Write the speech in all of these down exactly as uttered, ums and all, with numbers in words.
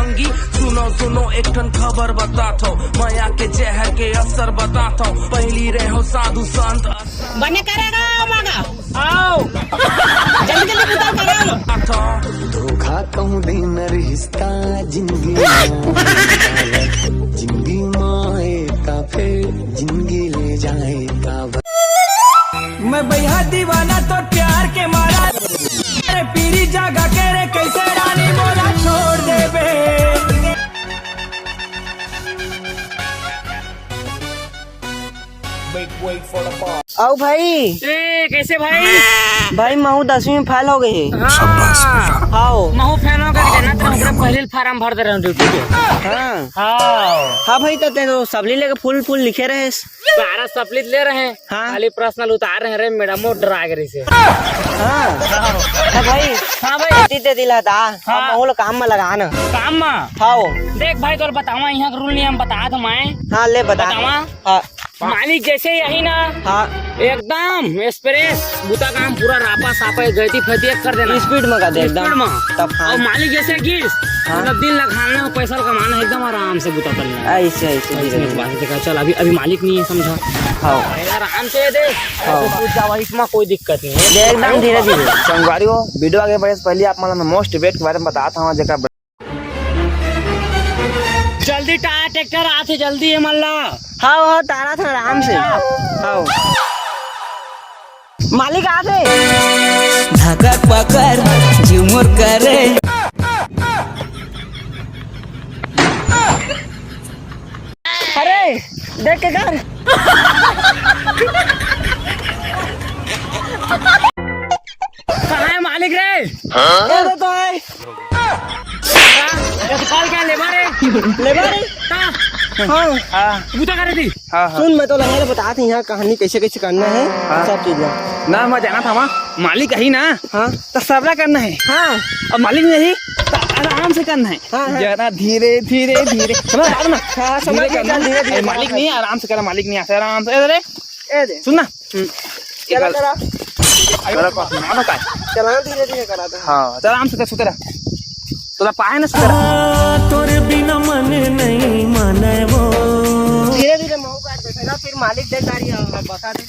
सुनो सुनो, एक ठन खबर बताथव, मया के जहर के असर बताथव। पहली रहो साधु संत। बने करेगा मगा। आओ। जल्दी जल्दी बुता करो। धोखा कहूँ दिन रिश्ता जिंदगी मा, जिंदगी मा एता फेर जिंदगी ले जाए का। मैं भैया दीवाना तो प्यार के मारा। अरे पीरी जागा के रे, कैसे रानी मोला छोड़ देबे। आओ भाई। ए, कैसे भाई? भाई महू दसवीं में फेल हो गए। हाँ। हाओ। महू फेल हो गए, ना तो हमरे पहले फार्म भर दे रहे ड्यूटी के। हाँ। हाँ। हाँ भाई, तो ते तो सबली लेके फुल फुल लिखे रहे। सारा सपलित ले रहे हैं। हाँ। खाली प्रश्न उतार रहे हैं रे मैडम, वो डरा गए से। हाँ। हाँ भाई। हाँ भाई। दे दिला था। हाँ। महू ला काम में लगा ना। काम में। हाँ। देख भाई, तोर बतावा, यहाँ का रूल नियम बता दो मैं। हाँ, ले बता। बतावा। हाँ। मालिक जैसे यही ना। हाँ। एकदम एक्सप्रेस बुता काम पूरा रापा सापा गैती फैती एक कर देना। स्पीड में कर दे एकदम। स्पीड में। तब हाँ। और मालिक जैसे गिस, हाँ। मतलब दिल लगाना, पैसा कमाना, एकदम आराम से बुता करना। ऐसे ऐसे धीरे धीरे। बात देखा, चल अभी अभी मालिक नहीं है, समझा। हाँ। आराम से दे। हाँ। तू जावा, इसमें कोई दिक्कत नहीं है। दे एकदम धीरे धीरे। संगवारी हो, वीडियो आगे बढ़े से पहले आप मतलब मोस्ट वेट के बारे में बताता हूँ, जेकर जल्दी टायर ट्रैक्टर आथे, जल्दी है मल्ला। हाँ हाँ, तारा था आराम से। हाँ। मालिक आथे। धकक पकड़ झुमुर करे। अरे देख के कर। कहाँ है मालिक रे? हाँ? ये तो है। ये तो कॉल क्या लेबर है? लेबर है? हाँ। हाँ। हाँ। बुता करे थी। हाँ, हाँ। सुन, मैं तो लगा बता थी यहाँ कहानी कैसे कैसे करना है, हाँ। सब चीज ना। ना, मैं जाना था वहाँ, मालिक अही ना। हाँ। तो सबला करना है। हाँ। अब मालिक नहीं, तो आराम से करना है। हाँ, हाँ। जरा धीरे धीरे धीरे, समझ आ ना? हाँ, समझ धीरे गया, करना। धीरे धीरे अरे, मालिक नहीं, आराम से करा, मालिक नहीं आता, आराम से। अरे ए दे। सुन ना। चला करा। चला करा। ना बताए। चला धीरे धीरे करा था। हाँ, चल आराम से सुते रह। तोला पाए ना सुते रह। तोरे बिना मन नहीं माने वो। धीरे धीरे मऊ काट बैठे ना, फिर मालिक देख गाड़ी, हाँ, बता दे।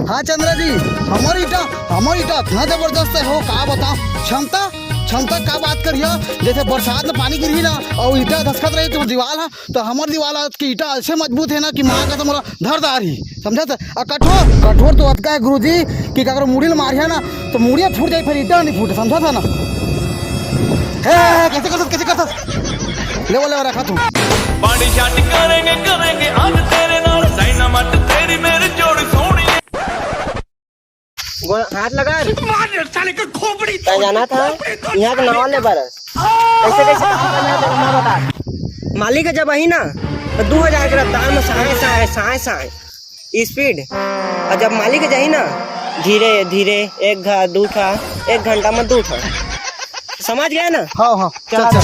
हाँ चंद्रा जी, हमर ईटा, हमर ईटा इतना जबरदस्त है हो, का बताओ, क्षमता, क्षमता का बात करिए, जैसे बरसात में पानी गिरही ना और ईटा धसकत रही तो दीवार है, तो हमर दीवार के ईटा ऐसे मजबूत है ना कि माँ का तो मोला धर दार ही, समझा था? और कठोर, कठोर तो अतका है गुरुजी कि अगर मुड़ी ल मारिया ना तो मुड़िया फूट जाए, फिर ईटा नहीं फूटे, समझा था ना? हे, हे, हे, कैसे कर सकते, कैसे कर सकते? ले वो, ले वो, रखा तू। पार्टी शार्टी करेंगे, करेंगे आज तेरे नाल, डायनामाइट तेरी मेरी जोड़ी सोनी। वो हाथ लगा रे। मार साले का खोपड़ी तय जाना था, खोपड़ी तोड़ यहाँ के नाव ले बरस। कैसे, कैसे काम करना है तेरा, मैं बता। मालिक के जब आई ना, तो दो हजार के रफ्तार में साए, साए, साए, साए। स्पीड। और जब मालिक जाही ना, धीरे धीरे, एक घा दू ठा, एक घंटा में दू ठा। समझ गया ना? हाँ, हाँ। चल, चल।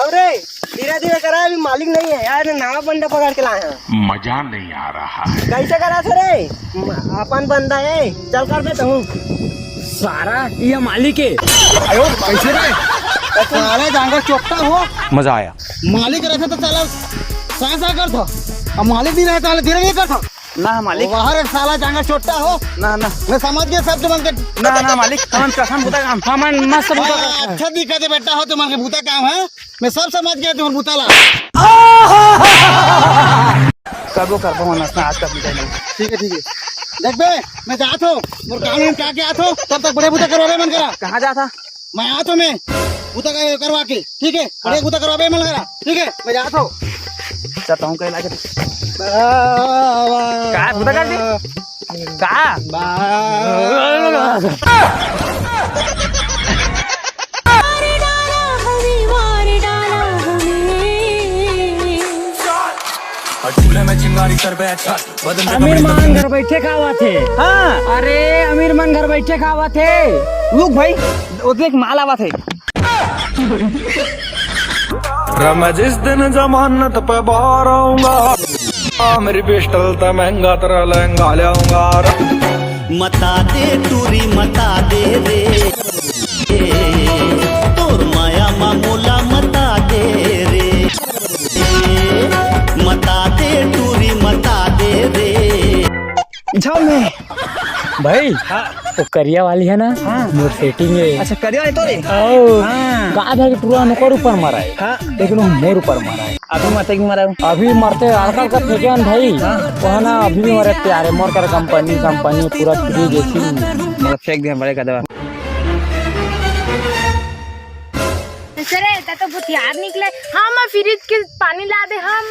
अरे धीरे धीरे करा, अभी मालिक नहीं है यार, नवा बंदा पकड़ के लाए हैं। मजा नहीं आ रहा है। कैसे करा थे रे? अपन बंदा है, चल कर दे तू। सारा ये मालिक है। आयो, कैसे रे? साला जांगर चोट्टा हो। मजा आया। मालिक रहता तो साला साय साय करता, अब मालिक नहीं रहता, धीरे धीरे करता। ना मालिक। वाह रे साला जांगर चोट्टा हो। ना, ना। मैं समझ गया सब तुमन के। ना, ना मालिक, हमन कसम बुता काम, हमन मस्त बुता काम। अच्छा दिखा दे बेटा हो, तुमन के बुता काम है, मैं सब समझ गया तुमन बुता ला। कबो करबो ना, आज तक निकल नहीं। ठीक है, ठीक है। देख बे, मैं जात हूँ, मोर काम हम क्या क्या आत हूँ, तब तक बड़े बुता करवाबे मन करा। कहाँ जात हा? मैं आत हूँ मैं, बुता कर-, करवा के, ठीक है? बड़े बुता करवाबे मन करा, ठीक है? मैं जात हूँ। चल, तहूँ कहीं लागे। का बुता कर दी? का? अमीर मन घर बैठे खावा थे। हाँ। अरे, अमीर मन घर बैठे खावा थे। रुक भाई, वो देख माल आवा थे। रमा जिस दिन जमानत पे बाहर आऊंगा। मेरी पिस्टल ते महंगा तेरा लहंगा ल्याऊंगा। मता दे टूरी मता दे रे, तोर माया मा मोला मता दे रे, मता दे टूरी मता दे रे। जाओ मैं। भाई, हाँ। वो करिया वाली है ना, हाँ। मोर सेटिंग है। अच्छा, करिया वाली तो रे? ओ, हाँ। का भाई टूरा नोकर ऊपर मारा है। हाँ। लेकिन वो मोर ऊपर मारा है। अभी मरते कि मरा है? अभी मरते, हल्का हल्का फेंके हैं भाई। हाँ। वो है ना, अभी भी मरे प्यारे मोर कर कंपनी, कंपनी पूरा फ्री जैसी। मतलब फेंक दिया बड़े का दवा। सरे, ता तो भुतियार निकले। हम फ्रिज के पानी ला दे, हम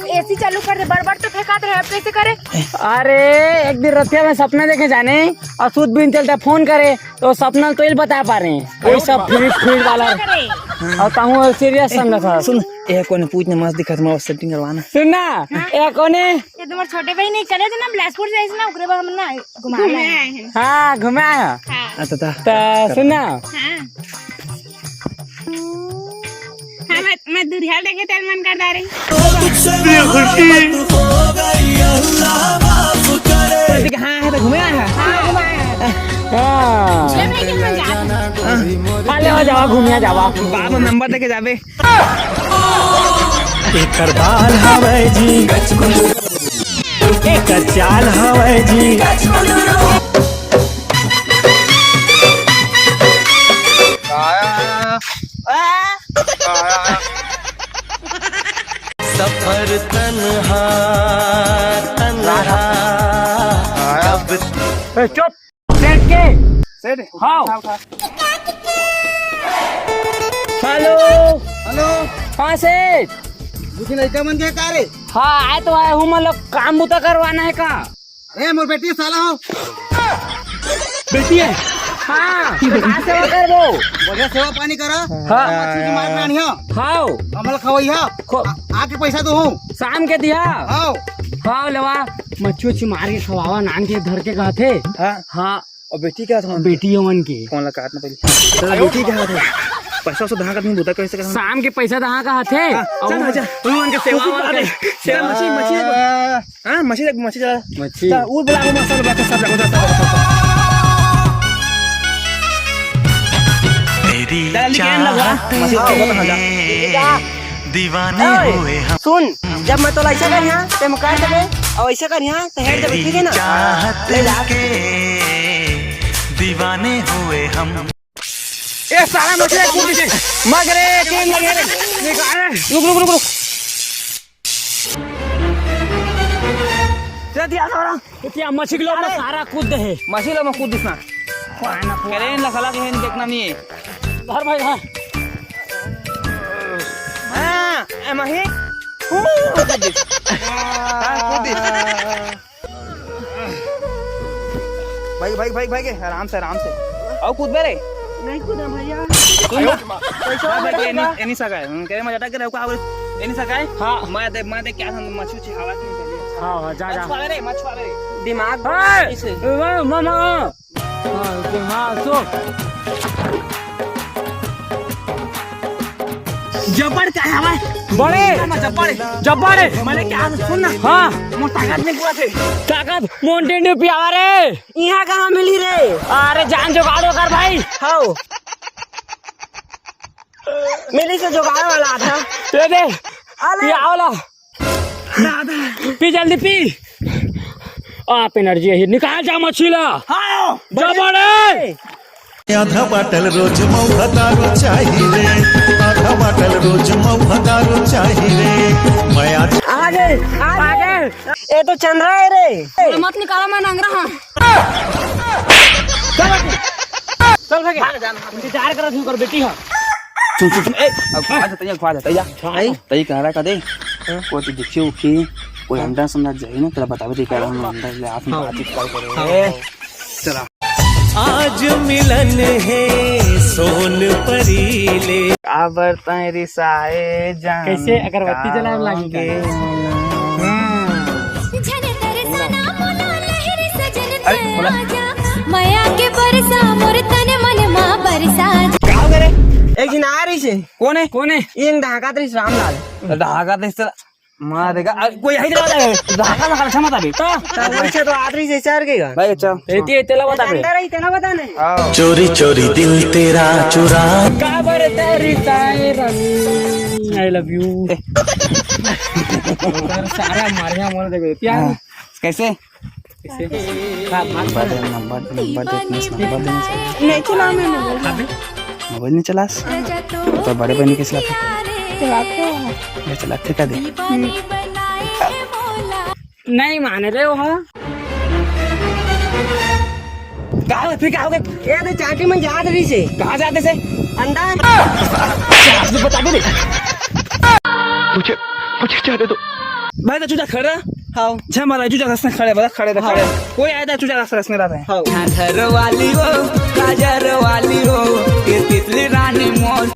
एसी चालू कर दे, बड़ बड़ तो फेंकात रहे, अब कैसे करे? अरे, एक दिन रतिया में सपना देखे जाने और सूत बिन चलता फोन करे, तो सपना तो इल बता पा रहे हैं। वही सब फ्रिज फ्रिज वाला। करे। और ताहू सीरियस समझा था। सुन, ए कोने पूछने मस्त दिखत, मैं सेटिंग करवाना। सुन ना, ए कोने? ये तुम्हारे छोटे भाई नहीं चले थे ना, बिलासपुर से, ऐसे ना, ओकरे बाद हम ना घुमा घूमे रहे हैं। आए हैं। हाँ, घुमा है। हाँ। अच्छा, ता। ता सुन ना। हाँ। हाँ, मैं, मैं दुरिहा देखे तेल मन कर डारे। हाँ, है तो घूमे आया है। हाँ। ले भाई, के हम जाते हैं। हाँ, ले आ जावा, घूमिया जावा। बाबा नंबर देके जाबे। एकर बाल हवै जी, एकर चाल हवै जी। सफर तन्हा, तन्हा, कब ए, चुप। सेठ के? सेठ, हाँ। उठा, उठा। हेलो। हेलो। हाँ सेठ। बुझी लइका मन के का रे? हाँ, आए तो आए हूँ, मतलब काम बूता करवाना है का? अरे मोर बेटी साला हो। बेटी है? हाँ, कहाँ सेवा करबो? बढ़िया सेवा पानी करा। हाँ। मछली मार के आनिहा। हाँ। हमला खवइहा। खो- आ- आके पैसा दो हूँ। शाम के दिहा। हाँ। हाँ, लेवा। मच्छी उच्छी मार के खवावा, नान के धर के कहथे। हाँ। हाँ। और बेटी का था? बेटी है उनकी। कौन लगा काटना पहले? चल, बेटी का था? पैसा उसा दहा का तुम बता कैसे करना? शाम के पैसा दहा का हाथे? हाँ, और चल, उन-, चल। उन-, उनके सेवा उसी वाला बात है। कर। चल, मछली, मछली। हाँ, मछली लग, मछली चला। मछली। चल, वो बुला, वो मसाला बुला, सब लगा, सब लगा, सब लगा। तेरी जल्दी कैम लगवा। चाहत मछली चला, वो तो खा जा। में दीवाने ओए, हुए हम। सुन, जब मैं तोला ऐसा करिहा, ते मुकार देबे, और ऐसा करिहा, तो हेड देबे, ठीक है ना? चाहत ले जा। के दीवाने हुए हम। ए, साला मछली कूद दे। मगरे, के मगरे। निकाल। रुक, रुक, रुक, रुक। चल, दिया सारा। इतिया मछली लो, अरे। सारा कूद दे। मछली लो, मैं कूद दिसना। करे इन लखला के देखना नहीं है। धर भाई, हाँ। हाँ, ए, मही। हू, कूद दिस। हाँ, कूद दिस। भाई, भाई, भाई, भाई, आराम से, आराम से। आओ, कूद बे रे। नहीं कूदा भैया। सुन ना। कैसे हाँ, भाई, ये नहीं, ये नहीं सका है। हम्म, कह रहे, मैं झटक के रखूँ, आप ये नहीं सका है? हाँ। मैं देख, मैं देख, क्या समझ, मछली उछली हवा से निकली है। हाँ, हाँ, जा, जा। मछुआ रे, मछुआ रे। दिमाग हाँ, इसे। ए, मामा। हाँ, तो हाँ, तो। जब्बर का हवा? बड़े। जब्बर। जब्बर। मैंने क्या सुन ना। हाँ। मोर ताकत नहीं पूरा थे। ताकत Mountain Dew पियावा रे। यहाँ कहाँ मिली रे? अरे जान जुगाड़ कर भाई। हाओ। मिली से जुगाड़ वाला था। दे दे। अरे। पियावा ला। पी जल्दी पी। आप एनर्जी है, निकाल जा मछली ला। हाँ। जा बड़े। आधा बाटल रोज मौका दारू चाही रे, आधा बाटल रोज मौका दारू चाही रे। मैं आज आगे, आगे। ए तो चंद्रा है रे। मत निकाला, मैं नंगरा हाँ। चल भागे। इंतजार करत हूँ कर बेटी हाँ। सुन, सुन, सुन, ए, अब खवा जा, तैया, खवा जा, तैया। आई? तैया कह रहा का दे? हाँ। कोई तो दिखी उखी, कोई हाँ। अंडा समझा जाए ना, तेरा बतावे दे कह रहा हूँ, अंडा ले आप हाँ। बात कर करे। हाँ। ए, चला। आज मिलन है सोन परी ले। आबर ताई रिसाए जान कैसे अगरबत्ती जलाए लागी का? हम्म। झन तरसना मोला लहर सजन अरे, बोला। आजा, मया के बरसा मोर तन मन मा बरसा। का हो गया रे? एक झन आ रही से। कौन है? कौन है? ये एक ढाका रही रामलाल। ढाका रही से। मारेगा। अरे, कोई यही दिला दे। धागा लगा, अच्छा मत अभी। तो वही से तो आदरी से चार के गा। भाई, अच्छा। एती, एती ला बता बे। अंडा रही, तेना बता नहीं। चोरी चोरी दिल तेरा चुरा। का बरे तेरी ताई रानी, I love you। सारा मारिया मोर देबे। क्या? हाँ। कैसे? नंबर नंबर नंबर देख नंबर देख। नहीं चला मैं मोबाइल। मोबाइल नहीं चलास? तो बड़े बहन के चलाते। चलाते हो? ये चलाते का दे? नहीं माने रे वो। हाँ। का हो, फिर का हो गया? ये तो चाटी में जात रही से। कहाँ जाते से? अंडा। आप तो बता भी दे। मुझे मुझे जाने दो। भाई, तो चूजा खड़ा। हाँ। छह मारा, चूजा रस्ते खड़े, बड़ा खड़े, खड़े। कोई आया था, चूजा रस्ते रस्ते रहा है। हाँ। झांझर वाली हो, काजर वाली हो, ये तितली रानी मौज।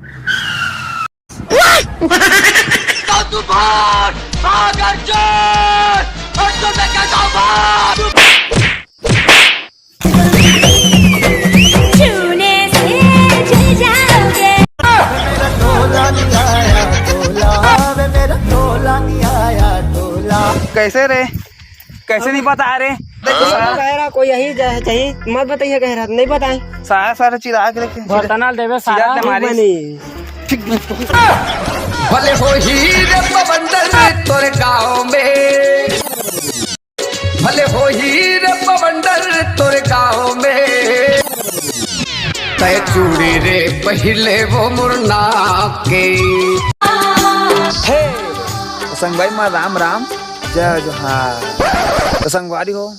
तूफान, सागर चोर, और तुम्हें कहता हूँ, छूने से जल जाओगे। कैसे रे? कैसे नहीं पता रे? कह रहा कोई यही जा- चाहिए, मत बताइए, कह रहा नहीं बताए। सारा सारा चिरा के रखे। बर्तनाल देवे सारा। चिरा के मारे। बनी। भले हो हीरे बवंडर तोरे गाँव में, भले हो हीरे बवंडर तोरे गाँव में, तय चूड़ी रे पहले वो मुरना के। हे, तो संगवारी मा राम राम, जय जोहार। तो संगवारी हो,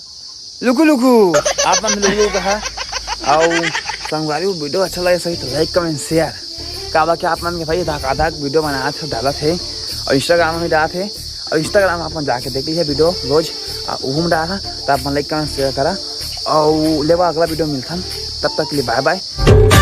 लुकु लुकु, आप मन लुकु लुकु कहा। अउ संगवारी हो, video अच्छा लगे सही तो like, comment, share। काबर कि आप मन के भाई धाक आधाक video बनात हे, डालत हे, अउ Instagram में भी डालत हे, अउ Instagram आप मन जाके देख लीजिए video रोज, आ, उहू में डालत हे, तो आप मन like, comment, share करा, अउ लेवा अगला video मिलथन, तब तक के लिए bye bye।